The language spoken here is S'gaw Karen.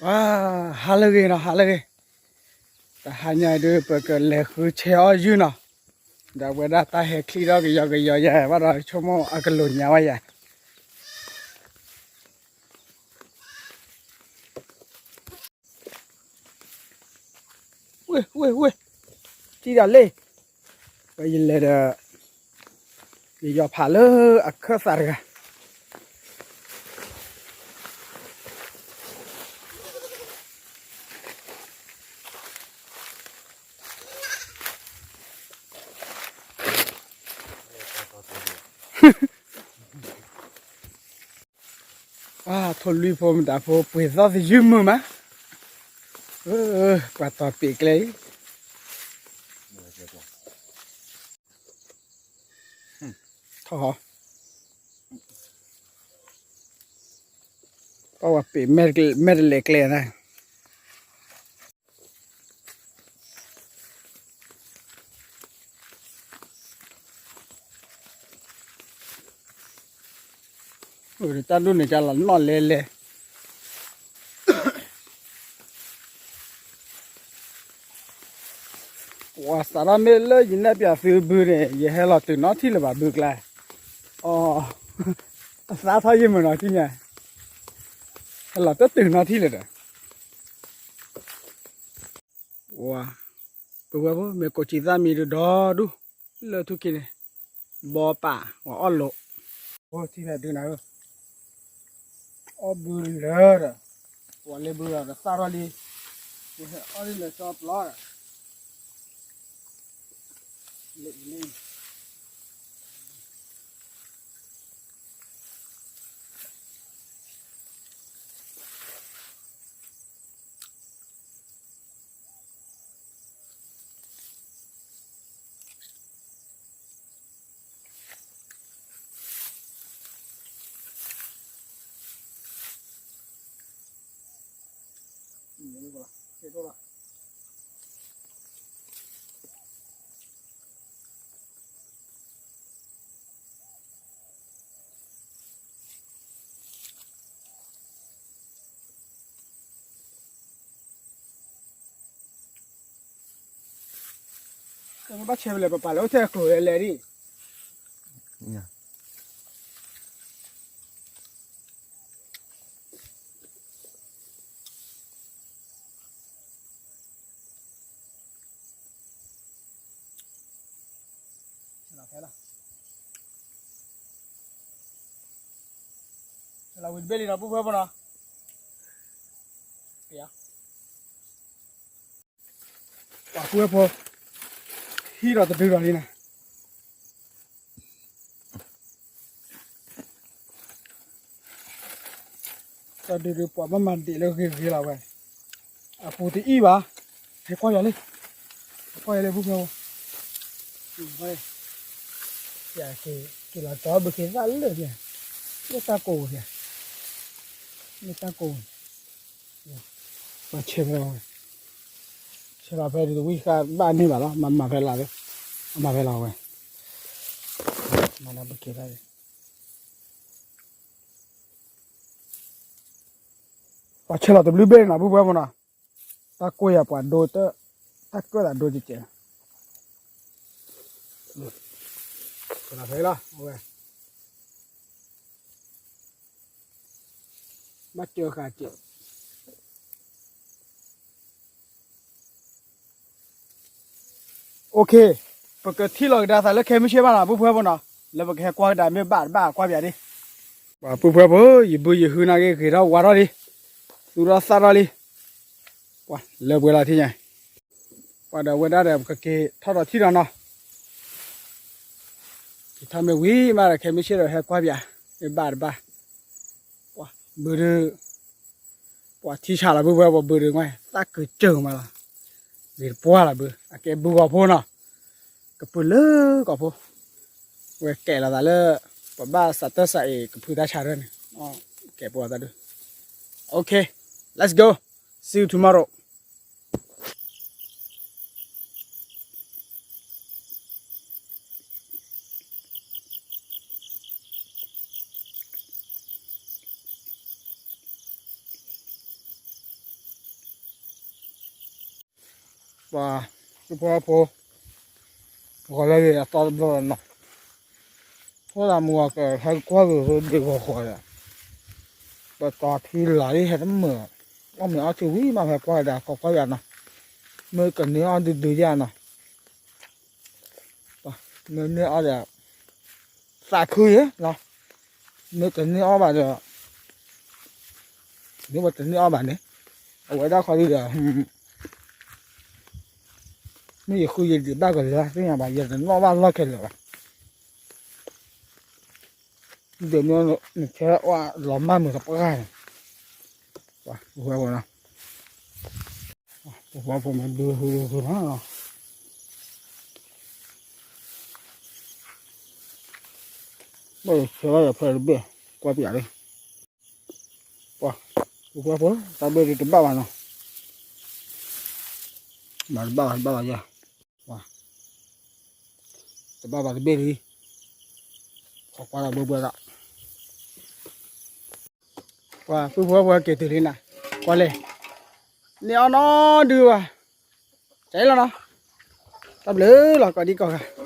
အ ဟါလၢအဂ့ၤနီၤ ဟါလၢအဂ့ၤ, တဟါညါအံၤဒုး ပကလဲၤဃုဆဲးအီၣ်ယုၢ်နီၤ, ဒီးအဝဲဒၣ်တၢ်ဟဲချံထီၣ်ကယီကယီယဲ ဘၣ်ဒီးဆိကမိၣ်အကလိာ်ညါဝဲယဲ ဝ့ၢ် ဝ့ၢ် ဝ့ၢ်, ထံၣ်ဒၣ်လဲၣ်, ပယလဲၤဒီး ယယီၤဖးလၢအခၢၣ်သးတဂၤ ထိၣ်လွံၢ်ဖိမတၤဖိ ပှ့ၤသီၣ်သယုၢ်မုာ်မး, ပှၤတီၤပ့ၤကျဲအံၤ, ထီၣ်ဟီ, ပှၤပ့ၤမဲာ်တလဲၤကျဲန့ၣ် တၢ်ဒိၣ်န့ၣ် ကလီၤနီၣ်လဲလဲ, ပှၤစးထီၣ်မ့ၢ်လၢယနဲၣ်ပၠးသုဘုန့ၣ် ယဟဲလီၤတုၤနီထံၣ်လၢၤဘၣ်ဘုကျါ, အီ, အသးထီၣ်ယမုာ်နီၤထံၣ်ညါ, ဟဲလီၤတတုၤနီထံၣ်လၢၤဒီး ဝါ, ပဝဲဖိ မ့ၢ်ကိးစံးသၣ်မံၤဒုးဒီဒူၣ်, လၢထူၣ်က့ၤန့ၣ်, ဘီပာ် ပှၤအီၣ်လိာ်, အိၣ်ထံဖဲဒုးနၤဧၢ, အီၣ်ဘုလၢာ်ဒီး, ပှၤလၢဘုဒီးသၣ်ထီၣ်လံ, ယဟဲအီၣ်လံလၢာ်စီပျီဒီး, လၢအံၤလၢအံၤ ဘၣ်ဆဲးဖဲလဲၣ် ပပာ်လၢအိၣ်ထဲအကျိၤလဲၣ်ဒ် လီၤဝံၤတဘ့ၣ်လံနီၤ ပုၢ်ဖိဖိနီၤ, ပှၤပုၢ်ဖိ, ဟံးဒီးတဒုဒီးလံနီၤ, တဒုဒုးပှၤဘၣ်မၤဒံးလၢဂ့ၤဂ့ၤလီၤဝဲ, အပူၤတအံၣ်ဘၣ်, ဟဲကွၢ်ယၤလံ, ဟဲကွၢ်ယၤလံ ပုၢ်ဖိဖိ, က့ၤလီၤတီဘုခ့သၣ်လၢာ်န့ၣ်, မ့ၢ်တၢ်ကိၢ်ဝဲ, မ့ၢ်တၢ်ကိၢ်ဝဲ, ပှၤဆဲးဖဲလီၤဝဲ, ဆဲးလီၤဖဲဒ်တဝံၣ်ဃာ်ဘၣ်န့ၢ်ဘၣ်လီၤ မၤမၤဖဲလီၤ, အမၤဖဲလီၤဝဲ, မၤဒီးဘုခ့သၣ်, ပှၤဆဲးလီၤတဘျုးဘ့ၣ်နီၤ ပုၢ်ဖိဖိနီၤ, တၢ်ကိၢ်ယၤပှၤဒိတၢ်, တၢ်ကိၢ်သးဒိကဲးကဲး, ဆဲးလီၤဖဲလီၤ အဝဲ ဘၣ်စၢဃာ်စဲး, OK, ပကထံၣ်လီၤကဒါသးလၢခဲမုၢ်ဆ့ၣ်ဘၣ်နီၤ ပုၢ်ဖိဖိနီၤ, လၢပကဟဲကွၢ်ကဒါမ့ၢ်ဘၣ်တဘၣ်ကွၢ်ပၠးဒ်, ပှၤပုၢ်ဖိဖိ ယဘုယဟုနာ်က့ ဂ့ၤထီၣ်ဝါထီၣ်လံ, သူၣ်ထီၣ်သၣ်ထီၣ်လံ, ပှၤလၢပှဲၤလီၤထံၣ်ညါ, ပှၤဒီးဝဲဒၣ်ဒီး ပကက့ၤထီၣ်ဒီးထံၣ်ဒီးနီၤ က့ၤထီၣ်မ့ၢ်ဝံၤမးဒီး ခဲမုၢ်ဆ့ၣ်ဒီးဟဲကွၢ်ပၠး, မ့ၢ်ဘၣ်တဘၣ်, ပှၤဘုဒုး, ပှၤထံဆးလီၤဘုဝဲ ပှၤဘုဒုးဝဲ သၣ်ကုာ်စၢၤမးလီၤ, ဂ့ၤတပှၢ်လီၤဘု, အကဲဘုဂီၤဖိနီၤ, ကပုၢ်လၢကီၢ်ဖိ, ဝဲကဲလီၤသးလၢ, ပဘၣ်စးတၢ်စးအံၤ ကဖုတၢ်ဆါရဲၣ်န့ၣ်, ကဲပှၤသးဒု, OK, let's go, see you tomorrow. ပှၤ သုဖိဖိ ဂီၤလၢဂ့ၤအသီတဘျီလီၤနီၤ, ဖိသၣ်မုၢ်ဂီၤကဟဲကွၢ်ဂ့ၤဒ့ဂီၤဃီဒီး ပတီၤထံလီၤလံ ဟဲတမုာ်, အီၣ်မ့ၤအီထံဝံၤမး ဟဲကွၢ်ဒီး ကိးကွၢ်ယၤနီၤ, မ့ၢ်ကန့ၢ်အီၣ်ဒုဒုယၤနီၤ, မ့ၢ်န့ၢ်အီၣ်ဒီး သးခုယဲနီၤ, မ့ၢ်တန့ၢ်အီၣ်ဘၣ်ဒီး မ့ၢ်ပတန့ၢ်အီၣ်ဘၣ်န့ၣ် အဝဲဒၣ်ခီဒုဒီး မ့ၢ်ယဃုယဒံးဘၣ်ကလၢာ်သ့ၣ်ညါဘၣ် ယတနီၣ်ဘၣ်လီၢ်ခဲလၢာ်ဘၣ်, ဒ်မ့ၢ်နဆဲအီၣ်လီၤမၢ်မုာ်တပှၢ်န့ၣ်, ပှၤဖိမ့ၢ်ဒုးဟူဒုးဟူနီၤ, ဘၣ်ဆဲဘၣ်ယဖဲတဘ့ၣ် ကွၢ်ပျးလံ, ပှၤ ပှၤဖိ တၢ်ဘ့ၣ်ဒုးတဘၣ်ဘၣ်နီၤ, မၤတဘၣ်ဘၣ်တဘၣ်ဘၣ်ယဲ, ပှၤ တဘၣ်ဘၣ်တဘ့ၣ်လံ, ခီကွၢ်ဒီးဘှဲဘှဲဒီး, ပှၤ ပုၢ်ဖိဝဲက့ၤတုၤလံနၤ, ကွၢ်လဲၣ်, န့ၢ်အီၣ်နီဒုဘၣ်, ကလီၤနီၤ, တၢ်ဘျုးလီၤ ကိးဒံကိးဂၤ,